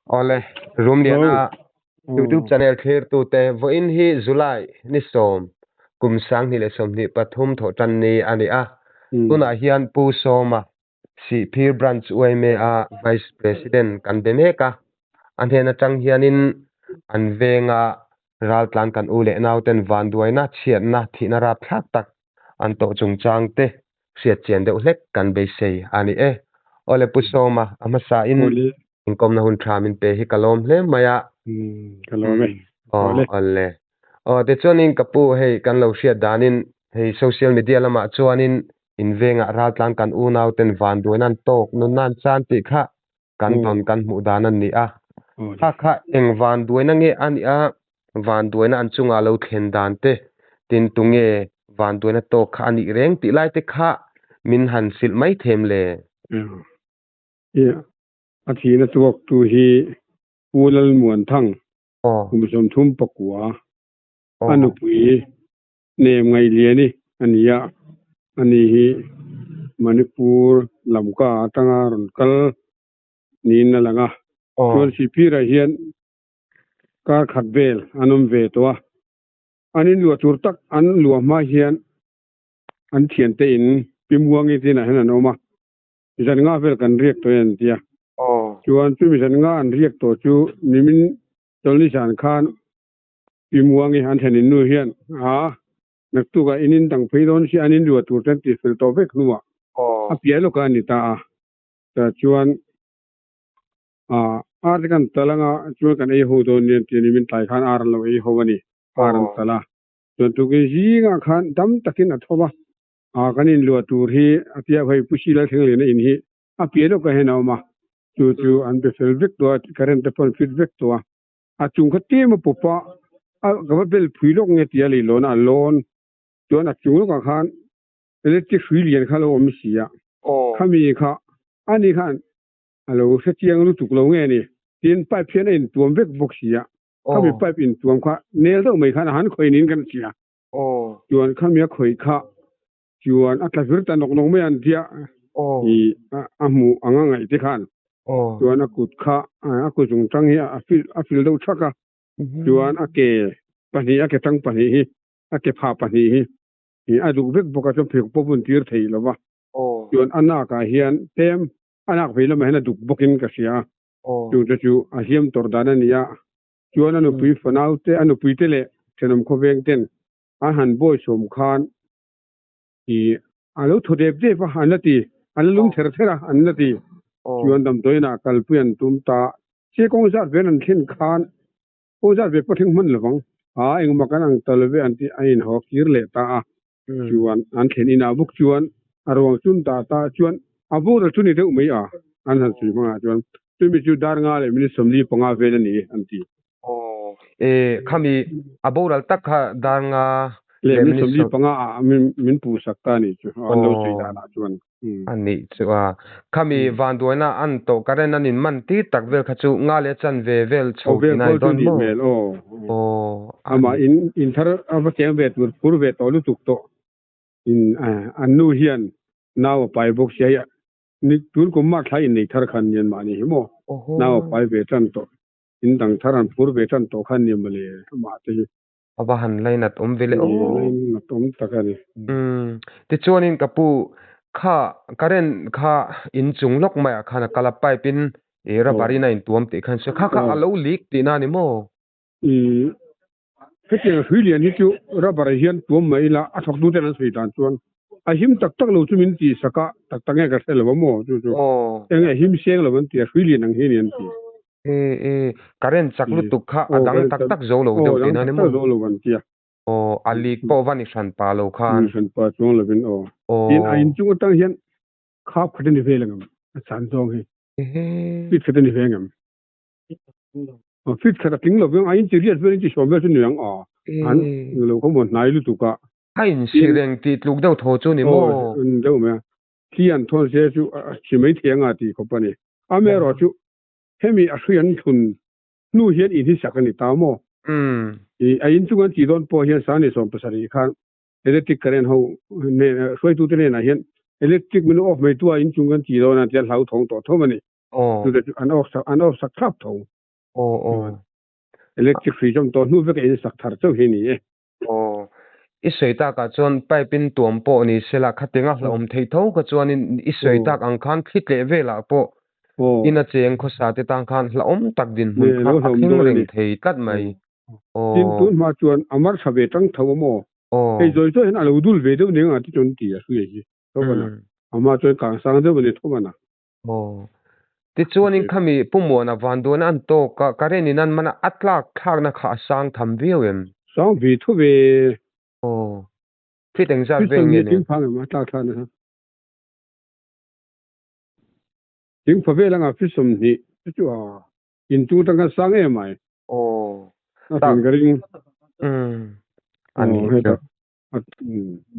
Awle, Rumliana YouTube channel thlirtute vawiin hi July ni sawm kum 2023 thawhtan ni a ni a. Tunah hian Pu Sawma, Sihphir Branch yma a Vice President kan be mek a. A hnen atang hianin an venga raltlan kan u leh nauten vanduaina, chhiatna, thihna rapthlak tak an tawh chungchang te hriat chian deuh hlek kan beisei a ni e. Awle Pu Sawma, a hmasain inkawmna hun tha min pe hi ka lawm hle mai a. Ka lawm e. Aw, awle. Aw, tichuanin ka pu hei kan lo hriat danin hei social media lamah chuanin in vengah raltlan kan unauten vanduaina an tawk nunna an chan tih kha kan tawn kan hmuh dan a ni a. Kha kha eng vanduaina nge a nih a, vanduaina an chungah lo thlen dan te, tin tunge vanduaina tawk kha a nih reng tih lai te kha min han hrilh mai them le. A thihna tuak tu hi Pu Lalmuanthang kum 39 a nupui nem ngaihliani a ni a, ani hi Manipur lamka atanga rawn kal niin a lang a. Chuan Sihphirah hian kar khat vel an awm ve tawh a, an inluah tur tak an luah hma hian an thiante in Pi Muangi te inah hian an awm a, zan nga vel kan riak tawh e an ti a. Chuan chumi zan nga an riak tawh chu nimin chawlhni zan khan Pi Muangi an thlen in nu hian a naktukah in in dang phei dawn si an in luah tur te an tih fel tawh vek hnuah a piah lawk a a ni ta a. Tah chuan a ar te kan tal anga chuan kan ei ho dawn nia tih a ni min tlai khan ar an lo ei ho a ni ar an tal a. Chuan tukin zingah khan dam takin a tho va a kan in luah tur hi a tia hei Pu Sila thleng lehna in hi a piah lawkah hian a awm a chu chu an be fel vek tawh a current te pawh an fit vek tawh a. A chung kha tlem a pawp a, a ka va bel phui lawk nge tia leilawn a lawn chuan a chung lawkah khan electric hrui lian kha a lo awm si a, khami kha ani khan a lo hre chiang lutuk lo nge ni tin pipe hian a intuam vek bawk si a, khami pipe intuam kha nel deuh mai khan a han khawih niin kan hria, chuan khami a khawih kha chuan a tla vir ta nawk nawk mai a an tia i a hmuh ang a ngaih te khan chuan a kut kha a kut chung tang hi a fil a fil deuh thak a chuan a ke pahnih a ke tang pahnih hi a ke phah pahnih hi i a duk vek bawk a chuan pheikhawk pawh bun tir thei lo va chuan a nak ah hian tlem a nak vei lamah hian a duk bawk in ka hria a chung te chu a hliam tawrh dan a ni a chuan a nupui fanau te a nupui te leh thenawm khawveng ten an han bawi sawm khan i a lo thaw dep dep a an la ti, an la lum ther ther a an la ti. Chuan damdawiin ah kalpui an tum ta. Che kawng zat vel an thlen khan kawng zat ve pawh thleng hman lovang a engmah kan ang ta love an tih a inhaw kir leh ta a. Chuan an thlen inah bawk chuan a ruang chun ta ta chuan a boral chu ni deuh mai a an han sawi hmangah chuan chumi chu dar nga leh minute 45 vel a ni an ti. Aw e khami a boral tak kha dar nga leh minute 45 ah min puh sak ta a nih chu an lo sawi dan ah chuan. A nih chu a khami vanduaina an tawh current an in man tir tak vel kha chu nga leh chan ve vel chho tih na a ni dawn maw? Aw amah in in thar a va cheng ve tur phur ve tawh lutuk tawh in an nu hian nau a pai bawk sia hi ni tun kum march thla in nei thar khan nian mahni hi maw nau a pai ve tan tawh. In dang thar an phur ve tan tawh kha nia mawle amah te hi. A va han lainat awm ve le aw. Lainat awm tak a ni. Umm tichuanin ka pu kha current kha in chung lawk maiah khan a kal a pipe in i rubber in a intuam tih khan hria kha kha a lo leak tihna a ni maw? I hetiang hrui lian hi chu rubber hian tuam mai ila a thawk tu ten an sawi dan chuan a him tak tak lo chu min tih sak a tak tak nge ka hre lo a maw chu chu eng nge him seng lo an ti a hrui lian ang hi a ni an ti. E e current chak lutuk kha a dang tak tak zo lo deuh tihna a ni maw? Aw dang tak tak zo lo an ti a. Aw a leak pawh va ni hran pa lo khan. Ni hran pa chuang lovin aw. Tin a inchung atang hian khap khat a ni vel ang em a chan zawng hi. Feet khat a ni ve ang em? Aw feet khat a tling lo veng a inchi riat vel inchi sawm vel chu ni ang aw. An lo khaw maw hnai lutuk a. A insi reng tih tluk deuh thaw chu ni maw? Aw deuh mai a. Thli an thawn se chu a chhi mai thei anga tih khawp a ni. Amaherawhchu Hemi a hrui an thun hnu hian in hi sak a ni ta maw? I a in chung an tih dawn pawh hian Sani 70 khan electric current ho nen hruaitute hnenah hian electric min off mai tu a in chung kan tih dawn a tia hlauthawng tawh thawm a ni. Aw. Chu te chu an off sak an off sak thlap tho. Aw aw. Electric hrui zawm tawh hnu vek a in sak thar chauh hi a ni e. Aw. I sawi takah chuan pipe in tuam pawh ni sela khatinga hlauhawm theih tho kha chuanin i sawi tak ang khan thli tleh velah pawh in a cheng khawsa te tan khan hlauhawm tak dinhmun kha a thleng reng thei tlat mai. Aw. Tin, tun hma chuan a mar tha ve tang tho a maw? Hei zawi zawi hian a lo dul ve deuh ning ang ti chuan ti a hruai hi tho a na. A hma chuan kang sang deuh a ni tho a na. Aw. Tichuanin khami Pu Muana van duan an tawk a, current in an man a, a tlak thlakna kha a sang tham viau em? Sang ve tho ve. Aw. Fit engzat vel nge nia? Thing phang em a tlak thlakna kha? Thing pha vel anga fit 20 chu chu a inchung atang khan sang em mai. Aw. A thing ka ring. Umm. A ni chu.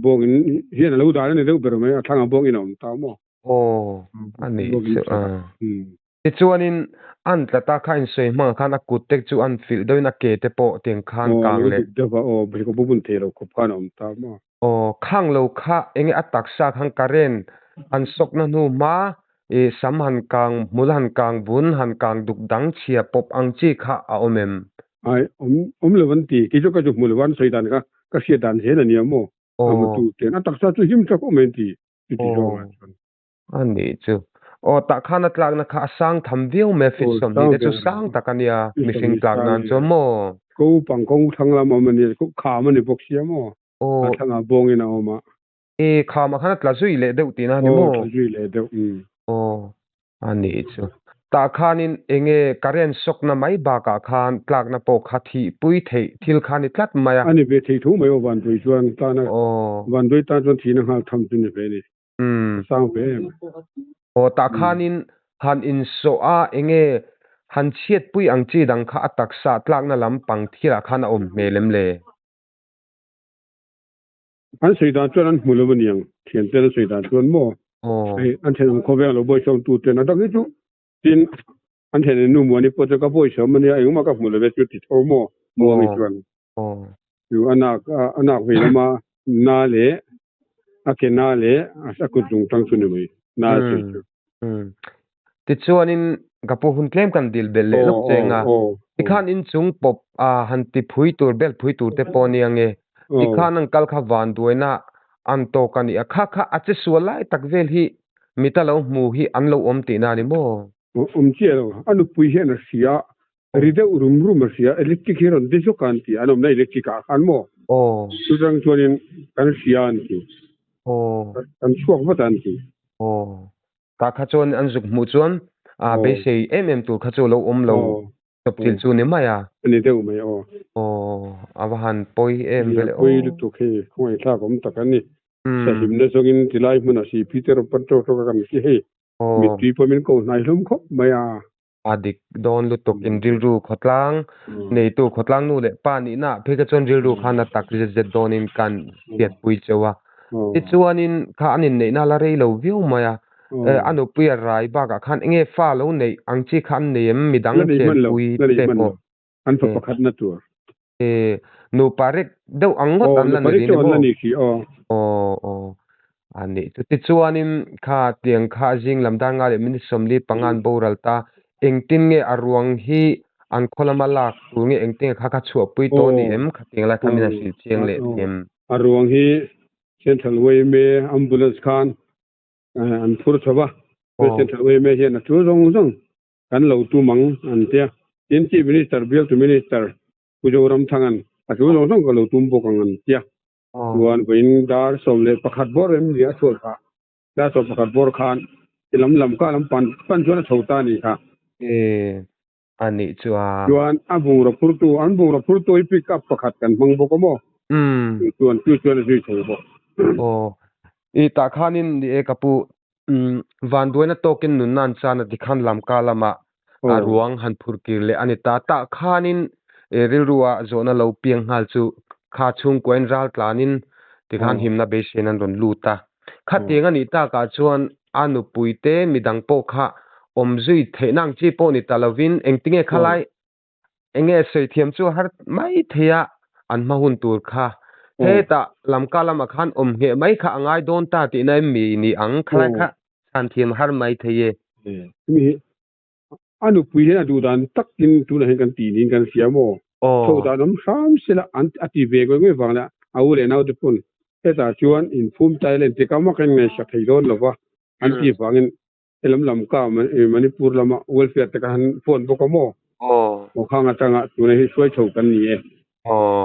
Bawng in hian a lo dan a ni deuh ber mai a thlangah bawng in a awm ta maw? Aw, a nih chu a. Tichuanin an tla ta kha a insawi hmangah khan a kut te chu an filh deuhin a ke te pawh tiang khan kang leh. Aw, a lo dik deuh a, aw, pheikhawk pawh bun thei lo khawp khan a awm ta maw? Aw, khang lo kha enge a taksa khan current han sawkna hnu hma i sam han kang, hmul han kang, vun han kang duk dang chhia pawp ang chi kha a awm em? Ai, awm, awm lo an ti. Kei chu ka chu hmu lo a, an sawi dan kha ka hriat dan zel a nia maw? A hmu tu ten a taksa chu him tha khawp mai an ti, chuti zawng ah chuan. A nih chu. Aw, tah khan a tlakna kha a sang tham viau mai a, fit 20 te chu sang tak a nia, mihring tlak nan chuan maw? Ko pang kawng thlang lam awm a nia, kham a ni bawk sia maw? A thlangah bawngin a awm a. E, khamah khan a tla zui leh deuh tihna a ni maw? Aw, tla zui leh deuh, umm. Aw, a nih chu. Tah khanin enge current sawkna mai bakah khan tlakna pawh kha thihpui theih thil kha a ni tlat mai a. A ni ve thei tho mai aw Vanduai chuan tana Vanduai tan chuan thihna nghal tham chu ni ve a ni. Umm. A sang ve em. Aw, tah khanin han insawh a enge han chhiatpui ang chi dang kha a taksa tlakna lam pang thilah khan a awm hmel em le? An sawi dan chuan an hmu lo a niang, thianten an sawi dan chuan maw? Hei an thenawm khawvel lo bawisawm tu ten a dang hi chu tin an thenawm nu muani pawh chu ka bawisawm a nia engmah ka hmu lo ve chu ti tho maw muangi chuan chu a nak a nak vei lama na leh a ke na leh a kut zung tang chu ni mai na a sawi chu. Tichuanin ka pu hun tlem kan dil belh leh lawk cheng a, tikhan inchung pawp a han ti phui tur bel phui tur te pawh nia nge, tikhan an kal kha vanduaina an tawk a ni a, kha kha a che sual lai tak vel hi mita lo hmu hi an lo awm tihna a ni maw? Awm chiah lo, a nupui hian a hria, ri deuh rum rum a hria, electric hi rawn ti zawk a an ti, an awmna electric ah khan maw? Chutang chuanin kan hria an ti, kan chhuak vat a an ti. Tah kha chuan an zuk hmuh chuan a beisei em em tur kha chu lo awm lo chawp thil chu ni mai a. A ni deuh mai aw. Aw, a va han pawi em vele aw. Pawi lutuk hei, khawngaih thlak awm tak a ni. Sahimna zawngin tilai hmunah si Peter aw pan tawk tawk a kan ti hei. Mittui pawh min ko hnai hlawm khawp mai a. A dik dawn lutuk in rilru khawtlang neitu khawtlang nu leh pa nihna ah phei kha chuan rilru khan a tak zet zet dawnin kan hriatpui cheu a. Tichuanin kha an inneihna la rei lo viau mai a, a nupui a rai bakah khan enge fa lo neih ang chi kha an nei em midang chenpui te pawh. An fa pakhatna tur. E, nupa rek deuh ang ngawt an la ni rih ni maw? Aw aw a nih chu. Tichuanin kha tiang kha zing lam dar nga leh minute 45 an boral ta. Engtin nge a ruang hi an khaw lama lak tur nge engtin nge kha kha chhuahpui tawh ni em? Khatiang lai kha min han hrilh chiang leh em? A ruang hi Central YMA ambulance khan an phur chho va. Central YMA hian a tul zawng zawng kan lo tum ang an tia. Tin, Chief Minister, Bialtu Minister Pu Zoramthanga'n a tul zawng zawng ka lo tum bawk ang an tia. Chuan vawiin dar 11 bawr em ni a chhuah kha, dar 11 bawr khan ti lam lam ka lam pan pan chuan a chho ta a ni kha. E, a nih chu a. Chuan a bungraw phurtu, an bungraw phurtu hi pick up pakhat kan hmang bawk a maw? Chuan chu chuan a zui chho bawk. Aw, i tah khanin ni e ka pu, Umm vanduaina tawkin nunna an chan a tikhan lamka lamah a ruang han phur kir leh a ni ta. Tah khanin rilrua zawhna lo piang nghal chu kha chhungkuain ral tlanin tikhan himna beiseiin an rawn lut a. Khatiang a nih takah chuan a nupuite midang pawh kha awm zui theihna ang chi pawh ni ta lovin engtinge khalai Enge sawi thiam chu har mai thei a, an hma hun tur kha. Hetah lamka lamah khan awm ngheh mai kha a ngai dawn ta tihna em mi ni ang, khalai kha chhan thiam har mai thei e. Chumi hi A nupui hian a duh dan takin tunah hian kan tih niin kan hria maw? Chhoh dan awm hram sela an a ti ve ngawih ngawih vang leh a u leh naute pawn hetah chuan inphum tai len tikah mak in ngaihsak thei dawn lova an tih vangin helam lam ka Manipur lama welfare te ka han phone bawk a maw? Aw khang atanga tuna hi hruai chho kan ni e. Aw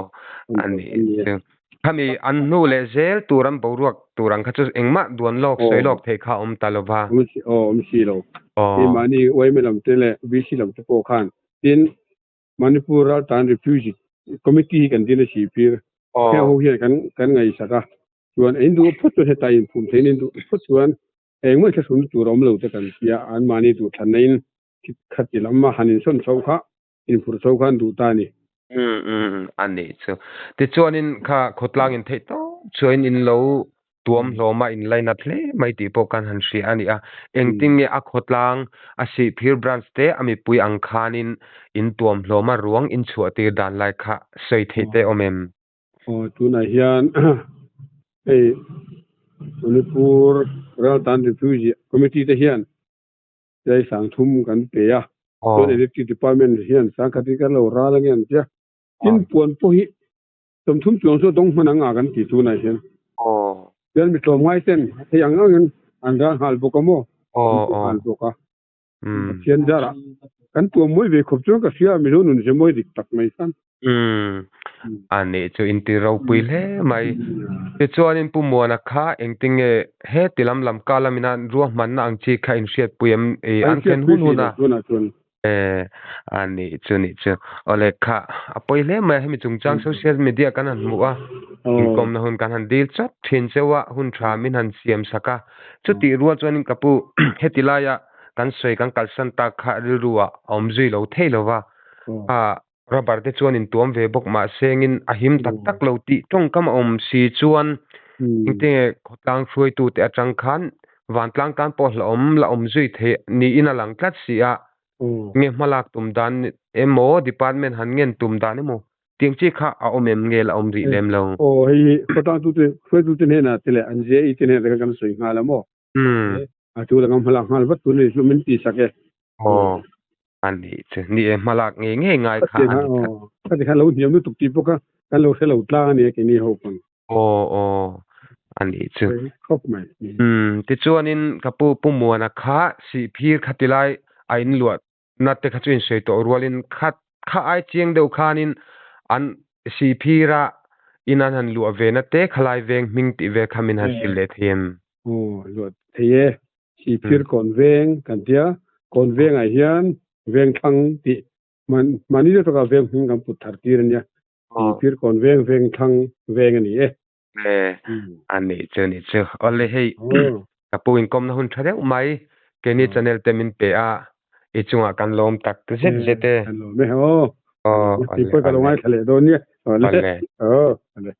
a ni chu. Khami an hnu leh zel tur an boruak tur ang kha chu engmah duan lawk sawi lawk theih kha a awm ta lo va. Aw awm si lo. Keimahni yma lam te leh VC lam te pawh khan tin Manipur raltan Refugee Committee hi kan din a si phir. Heng ho hian kan kan ngaihsak a. Chuan in duh phawt chuan heta inphum theiin in duh phawt chuan engmah thlahrun tur a awm lo te kan tia anmahni duhthlanna in khati lam a han insawn chho kha inphur chho kha an duh ta a ni. Umm umm a nih chu. Tichuanin kha khawtlang in theih tawp chuan in lo tuam hlawm a in lainat hle mai tih pawh kan han hria a ni a. Engtin nge a khawtlang a Sihphir branch te a mipui ang khanin in tuam hlawm a ruang in chhuah tir dan lai kha sawi theih te awm em? Aw tunah hian hei Manipur Raltan Refugee Committee te hian Chai sang thum kan pe a, chuan Electric Department hian sang khat hi kan lo ral ange an tia. Tin puan pawh hi 30 chuang chu a dawng hman ang a kan ti tunah hian. Chuan mi tlawm ngai ten hei ang angin an ral nghal bawk a maw? An pu nghal bawk a. Pathian zarah kan tuam mawi ve khawp chuan ka hria a, Mizo nun ze mawi dik tak mai khan. Umm, a nih chu inti ropui hle mai. Tichuanin Pu Muana kha engtinge he ti lam lam ka lamina ruahmanna ang chi kha inhriatpui em i an thlen hun hun a? E, a nih chu nih chu. Awle kha a pawi hle mai a, hemi chungchang social media kan han hmuh a, inkawmna hun kan han dil chawp thin cheu a, hun tha min han siam sak a. Chutih rual chuanin ka pu heti laia kan sawi kan kalsan tak kha rilru ah a awm zui lo thei lo va, a Rubber te chuan intuam ve bawk mah sengin a him tak tak lo tih tawngkam a awm si chuan engtinge khawtlang hruaitute atang khan vantlang tan pawh hlauhawm la awm zui theih niin a lang tlat si a, nge hmalak tum dan emaw department han ngen tum dan emaw tiang chi kha a awm em nge la awm rih lem lo. Aw hei hi khawtlang tute hruaitute hnenah te leh an JE te hnenah te khan kan sawi nghal a maw? A tu laka hmalak nghal vat tur a ni chu min ti sak e. Aw a nih chu ni e hmalak ngei ngei ngai kha a ni tlat. Khati khan lo hniam lutuk tih pawh kha kan lo hre lo tlang a nia keini ho pawn. Aw aw a nih chu. Khawp mai. Umm tichuanin ka pu Pu Muana kha Sihphir khati lai a inluah na te kha chu insawi tawh rualin khat kha ai chiang deuh khanin an Sihphira in an han luah ve na te khalai veng hming tih vel kha min han hrilh leh thei em? Aw luah thei e. Sihphir kawn veng kan tia, kawn vengah hian veng thlang tih mahni deuh takah veng hming kan put thar tir a nia. Sihphir kawn veng veng thlang veng a ni e. E, a nih chu nih chu. Awle hei ka pu inkawmna hun tha deuh mai keini channel te min pe a, i chungah kan lawm tak zet zet e. Kan lawm e aw. Aw, awle awle. Ka lo ngaithla leh dawn nia. Awle. Aw, awle.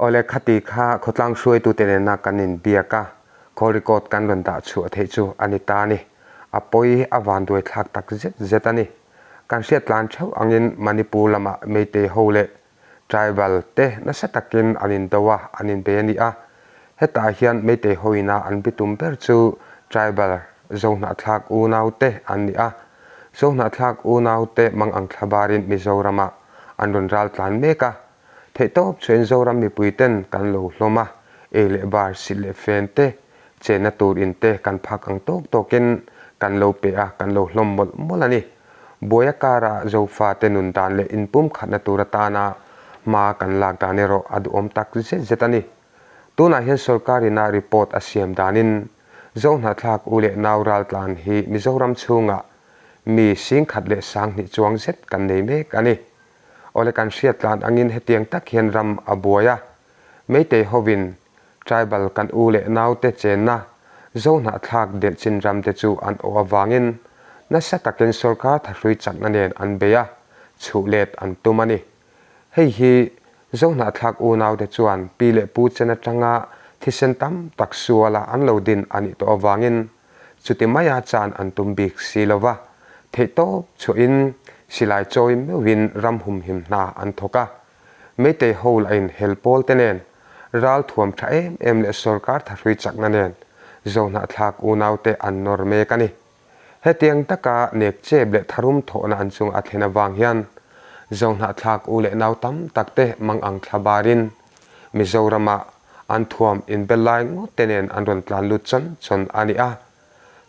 Awle khati kha khawtlang hruaitute nena kan inbiak a, call record kan rawn dah chhuah theih chu a ni ta a ni. A pawi a vanduai thlak tak zet zet a ni. Kan hriat tlan theuh angin Manipur lamah Meitei ho leh Tribal te nasa takin an indo a, an inbei a ni a. Hetah hian Meitei hoina an bitum ber chu Tribal Zohnahthlak unaute an ni a. Zohnahthlak unaute mangang thlabarin Mizoramah an rawn ral tlan mek a. Theihtawp chuan Zoram mipui ten kan lo hlawm a, ei leh bar, sit leh fen te, chenna tur in te kan phak ang tawk tawkin kan lo pe a, kan lo hlawm mawlh mawlh a ni. Buaia kara Zofa te nun dan leh inpum khatna tur atana hma kan lak dan erawh a duhawm tak zet zet a ni. Tunah hian sorkar ina report a siam danin Zohnahthlak u leh nau raltlan hi Mizoram chhungah mi 10,200 chuang zet kan nei mek a ni. Awle kan hriat tlan angin hetiang tak hian ram a buai a, Meitei hovin tribal kan u leh naute chenna Zohnahthlak delhchin ram te chu an awh avangin nasa takin sorkar thahrui chakna nen an bei a, chhuh let an tum a ni. Hei hi Zohnahthlak unaute chuan pi leh pu chen atanga thisen tam tak suala an lo din a nih tawh avangin Chuti maia chan an tum bik si lo va, theihtawp chhuahin silai chawi meuhin ram humhim hna an thawk a. Meitei ho lahin hel pawl te nen, ral thuam tha em em leh sorkar thahrui chakna nen Zohnahthlak unaute an nawr mek a ni. Hetiang taka nek chep leh tharum thawhna an chung a thlen avang hian Zohnahthlak u leh nau tam tak te mang ang thla barin Mizoramah an thuam inbel lai ngawt te nen an rawn tlan lut chawn chawn a ni a.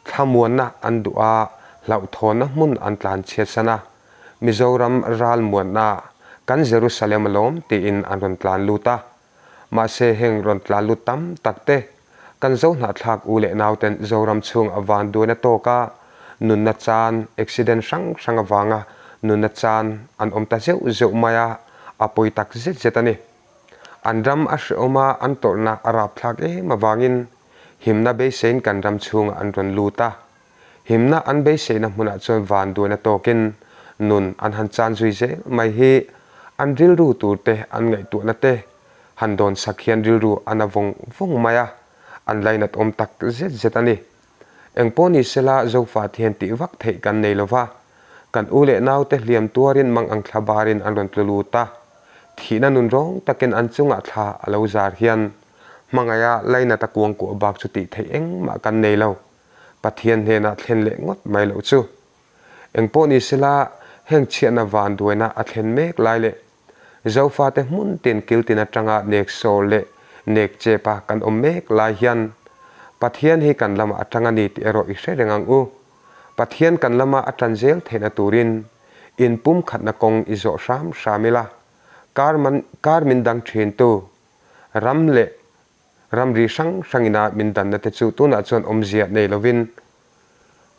Thlamuanna an duh a, hlauhthawnna hmun an tlan chhiatsan a, Mizoram ralmuanna kan Jerusalem alawm tiin an rawn tlan lut a. Mahse heng rawn tla lut tam tak te, kan Zohnahthlak u leh nauten Zoram chhung a van duaina tawk a, nunna chan, accident hrang hrang avanga nunna chan an awm ta zeuh zeuh mai a, a pawi tak zet zet a ni. An ram a hrehawm a, an tawrhna a rapthlak em avangin himna beiseiin kan ram chhungah an rawn lut a. Himna an beiseina hmunah chuan van duaina tawkin nun an han chan zui zel mai hi an rilru tur te, an ngaihtuahna te han dawn sak hian rilru a na vawng vawng mai a, an lainat awm tak zet zet a ni. Engpawh ni sela Zofa te hian tih vak theih kan nei lova, kan u leh naute hliam tuarin mang ang thla barin an rawn tlu lut a, thihna nun rawng takin an chungah thla a lo zar hian hmangaiha lainat a kuangkuah bak chu tih theih engmah kan nei lo. Pathian hnenah thlen leh ngawt mai loh chu. Engpawh ni sela, heng chhiatna vanduaina a thlen mek lai leh Zofate hmun tin kil tin atanga nek sawl leh nek chepa kan awm mek lai hian Pathian hi kan lamah atang a ni tih erawh i hre reng ang u. Pathian kan lama a tan zel theihna turin inpumkhatna kawng i zawh hram hram ila, kar man kar min dang thintu ram leh Ramri hrang hrangina min danna te chu tunah chuan awmzia nei lovin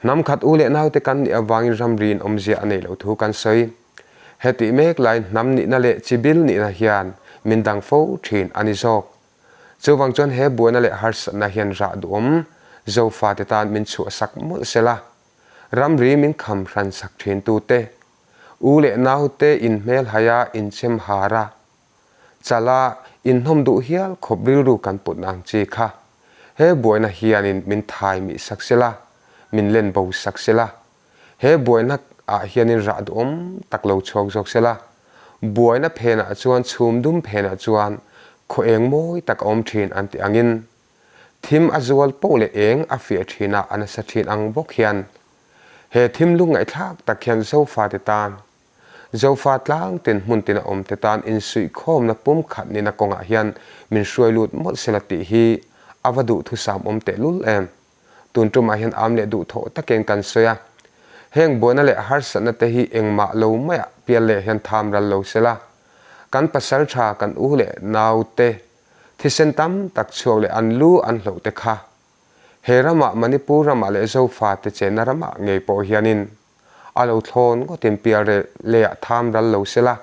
hnam khat u leh naute kan nih avangin ramriin awmzia a nei loh thu kan sawi. Hetih mek laiin hnam nihna leh chibil nihna hian min dang fo thin a ni zawk. Chuvang chuan he buaina leh harsatna hian rah duhawm Zofate tan min chhuahsak mawlh sela, ramri min kham hransak thintute u leh naute inhmelhaia inchem hara Chala inhnawm duh hial khawp rilru kan put ang chi kha. He buaina hianin min thai mih sak sela, min len bo sak sela. He buaina ah hianin rah duhawm tak lo chhuak zawk sela. Buaina phenah chuan chhum dum phenah chuan khaw eng mawi tak a awm thin an tih angin, thim a zual poh leh eng a fiah thin a a nasa thin ang bawk hian he thim lungngaihthlak tak hian Zofate tan Zofa tlang tin hmun tina awm te tan insuihkhawmna pumkhat nina kawngah hian min hruai lut mawlh sela tih hi a va duhthusam awm tehlul em? Tun tumah hian am leh duhthawh takin kan sawi a. Heng buaina leh harsatna te hi engmah lo maiah pial leh hian tham ral lo sela. Kan pasal tha kan u leh nau te thisen tam tak chhuak leh an lu an hloh te kha he ramah Manipur ramah leh Zofa te chenna ramah ngei pawh hianin A lo thlawn ngawtin pial reh leiah tham ral lo sela,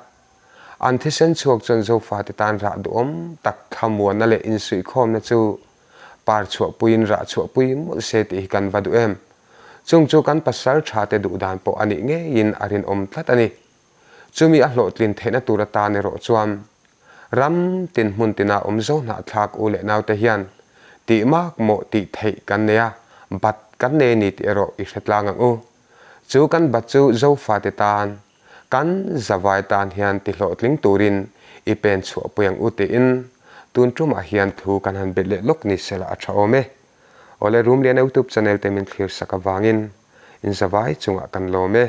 an thisen chhuak chuan Zofate tan rah duhawm tak thlamuanna leh insuihkhawmna chu par chhuahpuiin rah chhuahpui mawlh se tih hi kan va duh em. Chung chu kan pasal thate duh dan pawh a nih ngeiin a rinawm tlat a ni. Chumi a hlawhtlin theihna tur atan erawh chuan ram tin hmun tina awm zo hnahthlak u leh naute hian tih mak mawh tih theih kan nei a, bat kan nei a ni tih erawh i hre tlang ang u. Chu kan bat chu Zofate tan, kan zavai tan hian ti hlawhtling turin i pen chhuahpui ang u tiin tun tumah hian thu kan han bet leh lawk ni sela a tha awm e. Awle Rumliana YouTube channel te min thlir sak avangin in zavai chungah kan lawm e.